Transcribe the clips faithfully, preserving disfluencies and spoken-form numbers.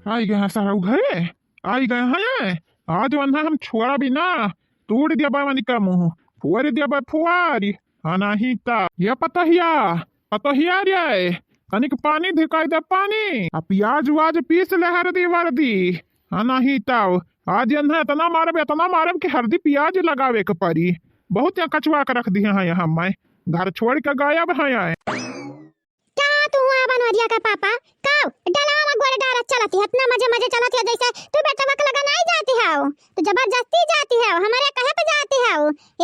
आई गए हैं सरऊ घरे, आई गए हैं। आज वन्हा हम छोड़ा भी ना, तोड़ दिया बा वनिका मुँह, फोड़ दिया बा फुआरी। हाँ, नहीं ता ये पतोहिया, पतोहिया रे, तनिक पानी धिकाई दे पानी। आ पियाज उआज पीस ले हरदी वरदी। हाँ, नहीं ता आज एन्हा इतना मारब, इतना मारब कि हरदी पियाज लगावे के परी। बहुत यहाँ कचवा के रख दिए हैं यहाँ मैं, घर छोड़ के गायब हैं यहाँ। का तू हुआ बनवरिया का पापा? का डलावा में गोड़ डारा चलत है, इतना मजे मजे चलत है, जैसे तू बेटवा के लगा नहीं जाती है, तू जबरदस्ती जाती है, हमारे कहे पे जाती है।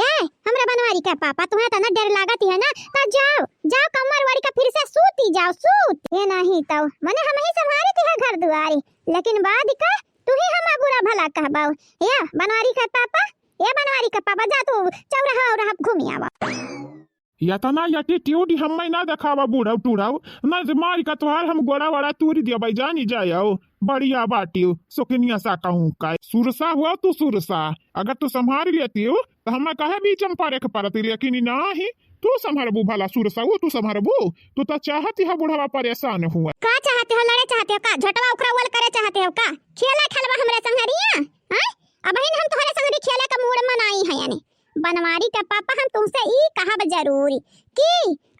ए, हमरा बनवारी का पापा, तुम्हें इतना डर लागत है ना, तो जाओ, जाओ कमर वारी का फिर से सूती जाओ, सूत। ये नहीं तो मने हम ही संभारी थी घर दुआरी, लेकिन बाद का तू ही हमार बुरा भला कहबाओ। या बनवारी का पापा, ए बनवारी का पापा, जा तू चौराहा उराहा घूमी आवा। यतना attitude हम्मै ना देखावा बूढ़ऊ टूढ़ऊ, ना जे मारी का तोहार हम गोड़ा वड़ा तूरी दिया भाई जानी जायो। बढ़िया बाटियो, सुकनिया सा कहूँ का। सुरसा हुआ तू सुरसा, अगर तू संभाल लेतियो तो हम्मै काहे बीच में परे के परती, लेकिन ई नाही, तू संभरबू भला सुरसा, वो तू संभरबू। तू तो चाहती है बुढ़वा परेशान हुआ। का चाहते हो, लड़े चाहते हो का, झटवा उखरा वल करे चाहते हो का, खेला खेलवा हमरे संगरिया? हैं? अबहिन हम तोहरे संगरी खेले का मूड में नाई है यानी। बनवारी का पापा, हम तुमसे ई कहब जरूरी कि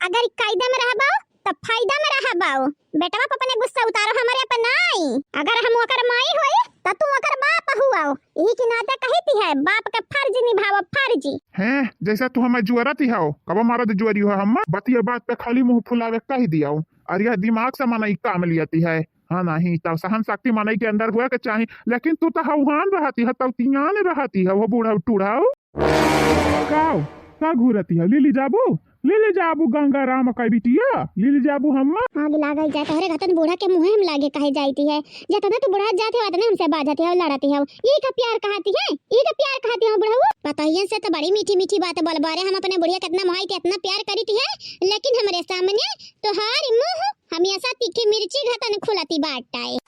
अगर कायदे में रहबो, तब फायदा में रहबो। बेटवा पे अपने गुस्सा उतारो, हमरे पे नाई। अगर हम ओकर माई होई, त तू ओकर बाप हुआओ। यही के नाते कहिती है, बाप के फर्ज निभावो, फर्ज। हैं, जैसा तू हमें जुअरती हो, कब मारा दे जुअरी हो हम? बतिया बात पे खाली मुंह फुलावे कह दियाओ। अरे यह दिमाग से मनई काम लियती है। हाँ, नहीं, तब सहन शक्ति मनई के अंदर हुआ के चाही, लेकिन तू तो हौहान रहती है, तब तियान रहती है, वो बूढ़ा टूढ़ाऊ। काओ, का घूरती है? लीली जाबू, लीली जाबू, गंगा राम का बिटिया, लीली जाबू हम। आग लागल जाए तोहरे घतन बूढ़ा के मुँहे हम लागे कहे जाती है। जतना तू बुढ़ा जाते हो, उतने हमसे बाजती हो, लड़ती हो। ई का प्यार कहती है? ई का प्यार कहती हो बुढ़ऊ? पतोहियन से तो बड़ी मीठी मीठी बात बोलबो। अरे हम अपने बुढ़िया कितना मोहाई थे, इतना प्यार करी थी है, लेकिन हमरे सामने तोहार मुँह हमेशा तीखी मिर्ची घतन खुलती बाटे।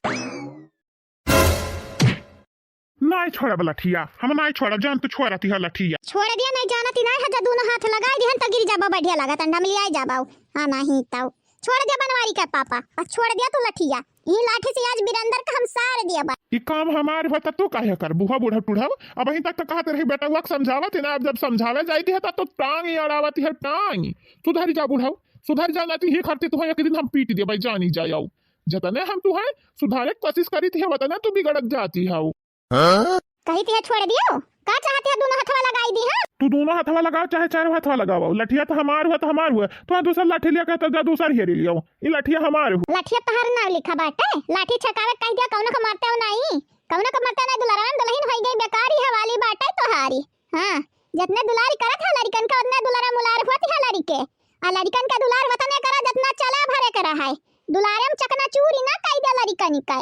नाई छोड़ब लठिया, हम नाई छोड़ब, जान तू छोड़ती है लठिया। छोड़ दिया, नहीं जानती नहीं है, जा दोनों हाथ लगाई दिहन तो गिर जाबा, बढ़िया लगा तन ढमलियाई जाबा। हाँ, नहीं तो छोड़ दिया बनवारी के पापा, बस छोड़ दिया तू लठिया। ई लाठी से आज बिरंदर का हम सार दिया बा। ई काम हमार होता तू काहे करबू हो बूढ़ा टूढ़ा? अबहीं तक तो कहत रही बेटवा के समझावत ही ना, अब जब समझावे जाई थी है तो टांग ही अड़ावत है, टांग। सुधर जा बुढ़ऊ, सुधर जा, ना तो ही करती तू एक दिन हम पीट दिया भाई, जानी जाओ। जतने हम तू है सुधारे के कोशिश करी थी, वतने तू बिगड़त जाती है। हाँ? कही थी छोड़ दियो, का चाहती है दोनों हथवा लगाई दी है? तू दोनों हथवा लगाओ चाहे चारों हथवा लगाओ, लठिया तो हमार हुआ तो हमार हुआ, तो दूसर लाठी लिया कहता जा दूसर हेरी लियो, ई लठिया हमार हुआ। लठिया तोहर नाव लिखा बाटे, लाठी छकावे कह दिया, कौनो का मरते हो नहीं, कौनो का मरते नहीं, दुलारा में दुल्हन होई गई, बेकारी है वाली बाटे तोहारी। हाँ, जितने दुलारी करत है लड़िकन के उतने दुलारा मुलार होती है लड़िके, आ लड़िकन के दुलार वतने करा जितना चला भरे के रहा है, दुलारे में चकना चूरी ना कई दे लड़िकन के।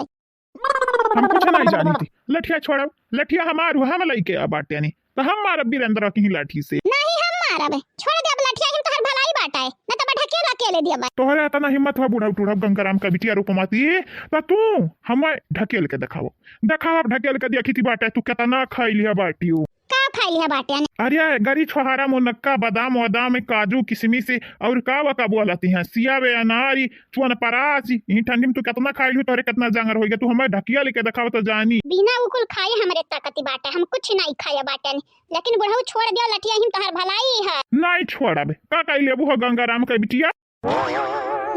हम कुछ नहीं जानी थी। लठिया छोड़ो, लठिया हमार हुआ, हम लइके आ बाटे नहीं। तो हम मारब बीरेंद्र की ही लाठी से। नहीं हम मारब। छोड़ दे अब लठिया, हम तोहर भलाई बाटे। न तो ढकेल अकेले दिया बा। तोहरे इतना हिम्मत हुआ बूढ़ा टूढ़ा गंगाराम का बिटिया रूपमती। तो तू हमें ढकेल के दिखाओ। दिखाओ अब ढकेल के देखी थी बाटे तू कितना खाई लिया बाटियो। का खाई लिया बाटे? अरे गरी छोहारा मुनक्का बादाम वादाम काजू किशमिश और का वा का बोलती हैं सियावे अनारी चुअन परासी, यही ठंडी में तू कितना खाई लियो, तोरे कितना जांगर होइगा, तू हमें ढकिया लेके दिखाओ तो जानी। बिना उ कुल खाए हमरे ताकती बाटे, हम कुछ नहीं खाए बाटे, लेकिन बुढ़ऊ छोड़ दियो लठिया, हिम तोहर भलाई है। नहीं छोड़ब, का कही लेबू हो गंगाराम के बिटिया?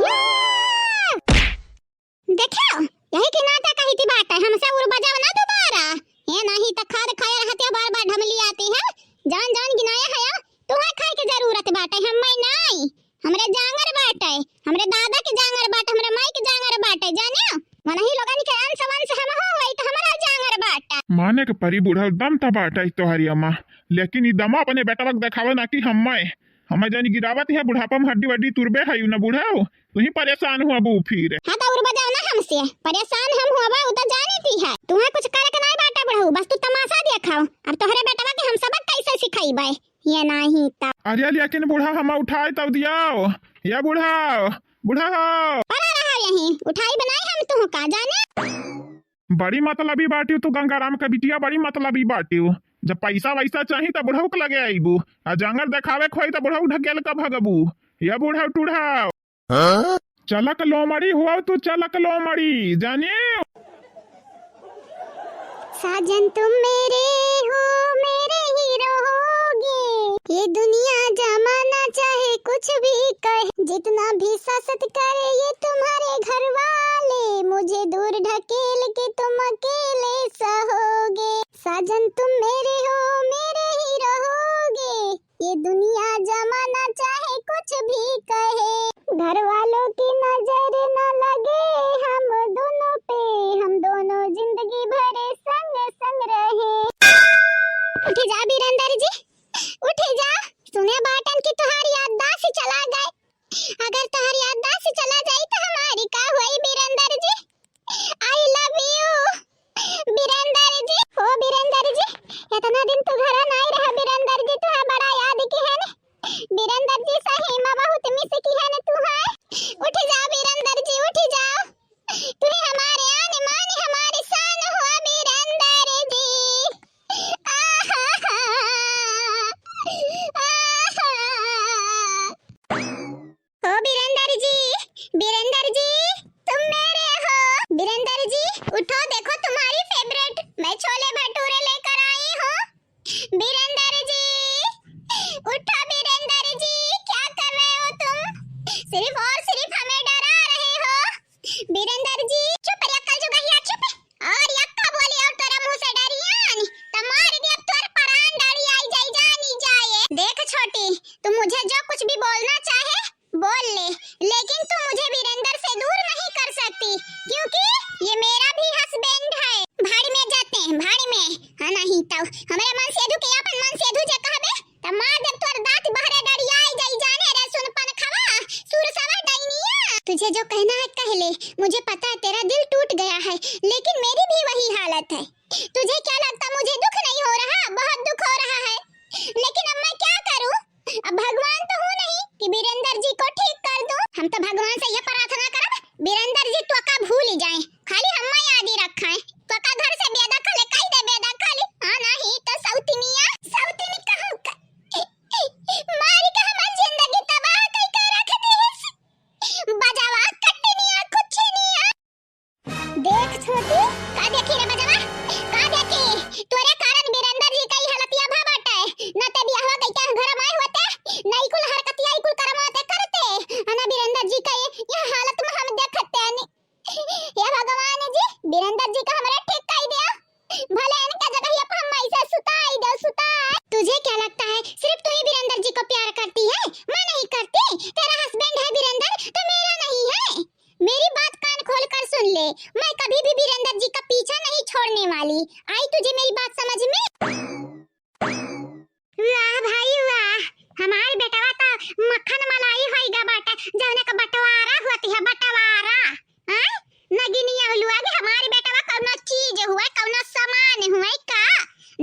या! देखियो, यही के नाते कही थी बाटे, हमसे उड़ बजाओ ना दोबारा, ये नहीं तो खाद खाए रहते बार बार ढमली आती है, जान जान गिनाया है, तुम्हें खाए के जरूरत बाटे, हम मैं नहीं। हमरे जांगर बाटे, हमरे दादा के जांगर बाटे, हमरे माई के जांगर बाटे, जाने? मनही लोगन के अंश वंश हम हो होई त हमरा जांगर बाटे। माने के परी बूढ़ा, दम त बाटे तोहरी अम्मा, लेकिन ई दमा अपने बेटवा के देखावे ना कि हम्मे, हम्मे जानी गिरावत है बुढ़ापा में हड्डी वड्डी तुरबे है न बूढ़ा, तू ही परेशान हुआ बू फिर। हाँ तो उर्बा जाओ ना हमसे, परेशान हम हुआ बा, उ तो जानी थी है। तुम्हें कुछ करे के नहीं बाटे बुढ़ऊ, बस तू तमाशा देखाओ। अब तोहरे बेटवा के हम सबक कैसे सिखाई बे? ये नाही तब। अरे लेकिन बूढ़ा हम उठाए तब दियाओ। या बूढ़ा, बूढ़ा हो। पड़ा रहा यहीं, उठाई बनाई हम तुह का जाने। बड़ी मतलबी बाटियो तू गंगाराम के बिटिया, बड़ी मतलबी बाटियो। जब पैसा वैसा चाही तब बुढ़ऊ के लगे आईबू, आ जांगर देखावे के होई तब बुढ़ऊ ढकेल के भगबू। या बूढ़ा टूढ़ा। हाँ? चलक लोमड़ी हुआ तू, चलक लोमड़ी, जाने? साजन तुम मेरे हो, मेरे ही रहोगे। ये दुनिया जमाना चाहे कुछ भी कहे, जितना भी सासत करे ये तुम्हारे घर वाले, मुझे दूर ढकेल के तुम अकेले सहोगे। साजन तुम मेरे हो, मेरे ही रहोगे। ये दुनिया जमाना चाहे कुछ भी कहे, घर वालों की नजर न लगे हम दोनों पे, हम दोनों जिंदगी भर संग संग रहे। उठी जा बीरेंदर जी, उठी जा। सुने बाटन कि तुहार याददाश्त चला गए। अगर तुहार याददाश्त चला जाई तो हमारी का होई बीरेंदर जी? I love you बीरेंदर जी। हो बीरेंदर जी, इतना दिन तू घरा नाई रहा बीरेंदर जी, तुहा बड़ा याद किहे ने बीरेंदर जी, सही में बहुत मिस किहे ने तुहा। उठ जा बीरेंदर जी, उठ जा। तू ही हमारे आन बान, हमारे शान हुआ बीरेंदर जी। आहा, आहा। ओ बीरेंदर जी, बीरेंदर जी, तुम मेरे हो। बीरेंदर जी, उठो, देखो तुम्हारी favourite, मैं छोले भटूरे लेकर आई हूँ। बीरेंदर जी, उठो बीरेंदर जी, क्या कर रहे हो तुम? सिर्फ और सिर्फ हमें डरा रहे हो। बीरेंदर जी, चुप रे, अक्कल जुगहिया, चुप। और यक्का बोली और तोरा मुंह से डरियान, त मार दे अब तोर परान डरी आई जाई जानी जाए। देख छोटी, तू मुझे जो कुछ भी बोलना चाहे, बोल ले, लेकिन तू मुझे बीरेंदर से दूर नहीं कर सकती, क्योंकि ये मेरा भी husband है। भाड़ में जाते हैं, भाड़ में। हाँ, नहीं तो हमरे मनसेधु के अपन मनसेधु जे कहबे, त मार देब तोर दांत बहरे डरियाई जाई जाने रे सुनपन खवा, सुरसवा डैनिया। तुझे जो कहना है कह ले, मुझे पता है तेरा दिल टूट गया है, लेकिन मेरी भी वही हालत है। तुझे क्या लगता मुझे दुख नहीं हो रहा? बहुत दुख हो रहा है, लेकिन अब मैं क्या करूं? अब भगवान तो हूँ नहीं कि बीरेंदर जी को ठीक कर दूं। हम तो भगवान से ये प्रार्थना करब, बीरेंदर जी तोका भूल जाए, खाली हम्मा याद ही रखाए। तोका घर से बेदखल कई दे, बेदखल। हाँ, नहीं तो सौतिनिया, सौतिनी कहूँ का। मारी के हमार जिंदगी तबाह कई के रख दिहिस। बजवा कटनिया कुछनिया। देख छोटी, का देखी रे बजवा? का देखी? तोरे कारण बीरेंदर जी का ई हालतिया भा बाटे। न ते बियाहवा कई के घर माए होते, न ई कुल हरकतिया, ई कुल करमवा ते करते। आ न बीरेंदर जी का ये, यह हालत में हम देखते नहीं। हे भगवान जी, बीरेंदर जी का हमरा ठीक कई दिया। भले इनका जगह ये हम ऐसे सुताई दो, सुताई। तुझे क्या लगता है, सिर्फ तू ही बीरेंदर जी को प्यार करती है? मैं नहीं करती। तेरा husband है बीरेंदर, तो मेरा नहीं है। मेरी बात कान खोल कर सुन ले, मैं कभी भी बीरेंदर जी का पीछा नहीं छोड़ने वाली। आई तुझे मेरी बात समझ में? वाह भाई वाह, हमार बेटवा तो मक्खन मलाई होइगा बाटे, जौने का बंटवारा होती है, बंटवारा। हाँ? नगिनिया हुआ कि हमार बेटवा कौनो चीज हुआ, कौनो सामान हुआ का?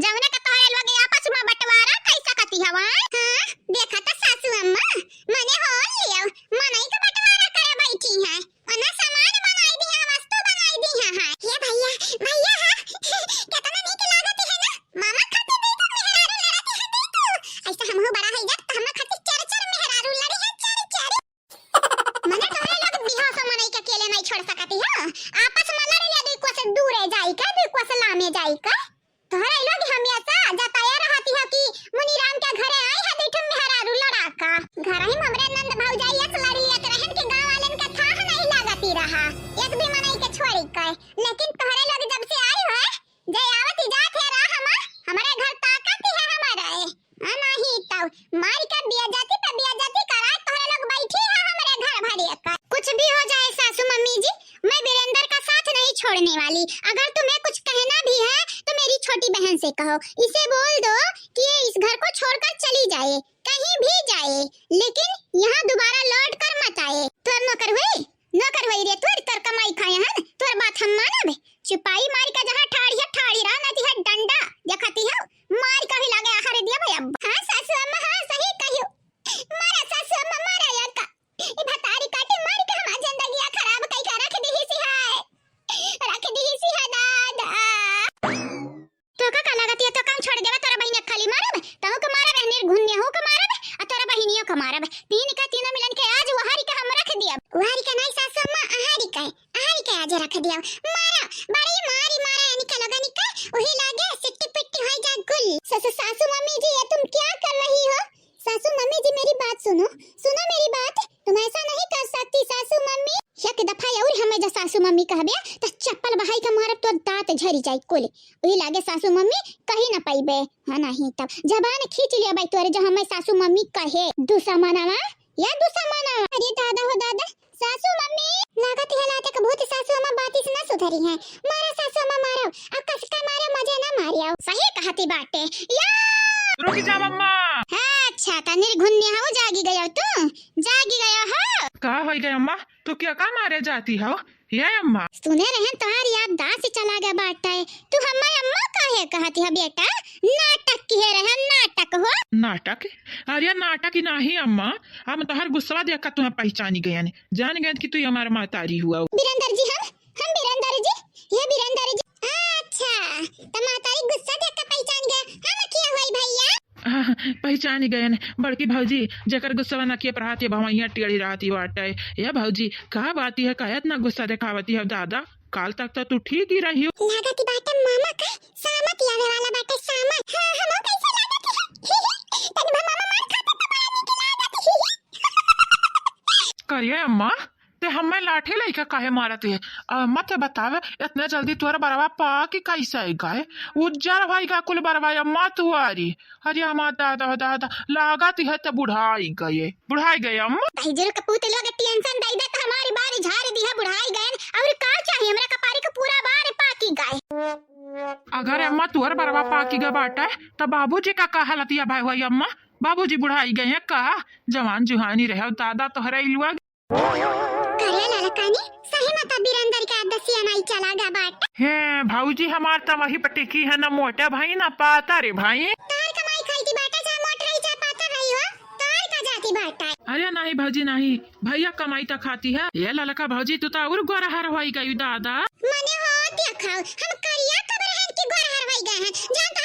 जौने का तोहरे लोग आपस में बंटवारा कई सकती हवा? हाँ? देखा तो सासू अम्मा, मने हो लियो, मनई का बंटवारा करे बैठी हैं। ओना सामान बनाई दी है, वस्तु बनाई दी है, है। हे भैया, भैया, हाँ, कितना नीक लागत है ना? मामा खातिर दी तो मेहरारू लड़त है, दी तो। ऐसे हमहू बड़ा है जब, तो हमरा खातिर चार चार मेहरारू लड़ी है, चार चार। मने तोहरे लोग बिहाव से मनई के अकेले नहीं छोड़ सकती हो। आपस में लड़ ले, दुई कोस दूरे जाई का, दुई कोस लामे जाई का। तोहरे लोग हमेशा जताया रहती हो कि मुनीराम के घरे आई है, दुई ठो मेहरारू लड़ा का। घर ही में हमरे नंद भौजाई ऐसे लड़ लियत रहन कि गाँव वालन के थाह नहीं लागती रहा, एक भी मनई के छोड़ी के। लेकिन तोहरे लोग जब से आई हो, जे आवत ही जात है राह में, हमरे घर ताकत ही है हमरे। आ नहीं तो मार के बेइज्जती पे बेइज्जती कराए तोहरे लोग बैठी है हमरे घर भरिया का। कुछ भी हो जाए सासू मम्मी जी, मैं बीरेंदर का साथ नहीं छोड़ने वाली। अगर तुम्हें कुछ कहना भी है तो मेरी छोटी बहन से कहो, इसे बोल दो कि ये इस घर को छोड़कर चली जाए, कहीं भी जाए, लेकिन यहाँ दोबारा लौट कर मत आए। तोर नौकर हुई, नौकर हुई रे, तोर, तोर कमाई खाए हन, तोर बात हम मानब? चुपाई मारी का जहाँ ठाड़ी है, ठाड़ी रहा, नहीं है डंडा, देखती हो, मारी का भी लागे आहार दिया भाई अब। हाँ सासू अम्मा, हाँ सही कहियो, मारा सासू अम्मा, मारा या का, ई भतारी काटी मारी के हमार जिंदगिया खराब कई का रख दिहिसी है, रख दिहिसी है दादा। तोका का लागत है, तो काम छोड़ देवा, तोरा बहिनिया खाली मारब, तहु के मारब, ए निर्घुन्य हो के मारब, आ तोरा बहिनिया के मारब। तीन का तीनों मिलन के आज वहारी के हम रख दियब। वहारी के नहीं सासू अम्मा, आहारी के, आहारी के आज रख दियब। मारा, बड़ी मारी मारा, इनके लोगन के वही लागे सिट्टी पिट्टी होई जा कुल। स-, स-, सासू मम्मी जी, ये तुम क्या कर रही हो? सासू मम्मी जी, मेरी बात सुनो, सुनो मेरी बात, तुम ऐसा नहीं कर सकती सासू मम्मी। एक दफा और हमें जो सासू मम्मी कहबे, त चप्पल बहाई के मारब, तोर दांत झरी जाई कुल। वही लागे सासू मम्मी कही ना पाइबे। हाँ, नहीं तब जबान खींच लिया बाई तोरे, जो हमें सासू मम्मी कहे। दुसमनवा, या दुसमनवा। अरे दादा हो दादा, सासू मम्मी, लागत है लाते के भूत सासू अम्मा बाती से ना सुधरी है। मारा सासू अम्मा, मारो, आ कसका मारो, मजे ना मारियो। सही कहती बाटे। या रुक जा मम्मा। अच्छा, त निर्घुण्य हो, जागी गयो तू, जागी गयो हो। का होई गए अम्मा? तू क्या का मारे जाती हो? ये अम्मा। सुने रहन तोहार याददाश्त चला गया बाटे। तू हम्मा अम्मा काहे कहती है बेटा? नाटक किहे रहन, नाटक हो। नाटक? अरे नाटक ही नहीं अम्मा, हम तोहार गुस्सा देख के तुम्हें पहचानी गयन, जान गयन कि तू हमार महतारी हुआ। बिरंदर जी, हम, हम बिरंदर जी, ये बिरंदर जी। अच्छा, त महतारी गुस्सा देख के पहचान गया। हम किया हुई भैया? आह, पहचानी गयन बड़की भौजी, जेकर गुस्सा न किए रहती, भवैया टेढ़ी रहती बाटे। ए भौजी, का बाती है, काहे इतना गुस्सा देखावती है दादा? काल तक तो तू ठीक ही रही हो। लागत बाटे मामा का सामत आवे वाला बाटे, सामत। हाँ, हमो कैसे लागत है? तनी मामा मार खाते तो बड़ा नीक लागत। करिए अम्मा, ते हमें लाठी लइके काहे मारत है? अम्मा ते बतावे, इतने जल्दी तोर बरवा पाकी कैसे गए? उज्जर होई गा कुल बरवा अम्मा तुआरी। अरे हमार दादा हो दादा, लागत है त बुढ़ाई गए, बुढ़ाई गए अम्मा। भाई जी, रुक, पूत लोग टेंशन दे दे त हमारी बारी झाड़ दी है, बुढ़ाई गए। और का चाहिए हमरा कपारी को, पूरा बार पाकी गए। अगर अम्मा तोर बरवा पाकी गए बाटे, त बाबूजी का, का हालत या भाई हुआ अम्मा? बाबूजी बुढ़ाई गए हैं का? जवान जुहानी रहे दादा तोहरा इलुआ। करे ललकानी, सही में त बिरंदर के आदसिया नहीं चला गया बाटे। हे भौजी, हमार त वही पटिकी है, ना मोटा भाई ना पातर भाई। तार कमाई खाई की बाटे, चाहे मोट रही चाहे पातर रही हो, तार का जाती बाटे। अरे नहीं भौजी नहीं, भैया कमाई त खाती है। ये ललका भौजी, तू त और गोरहर होई गई दादा। मने हो देखो, हम करिया कब रहन की गोरहर होई गए हैं, जान त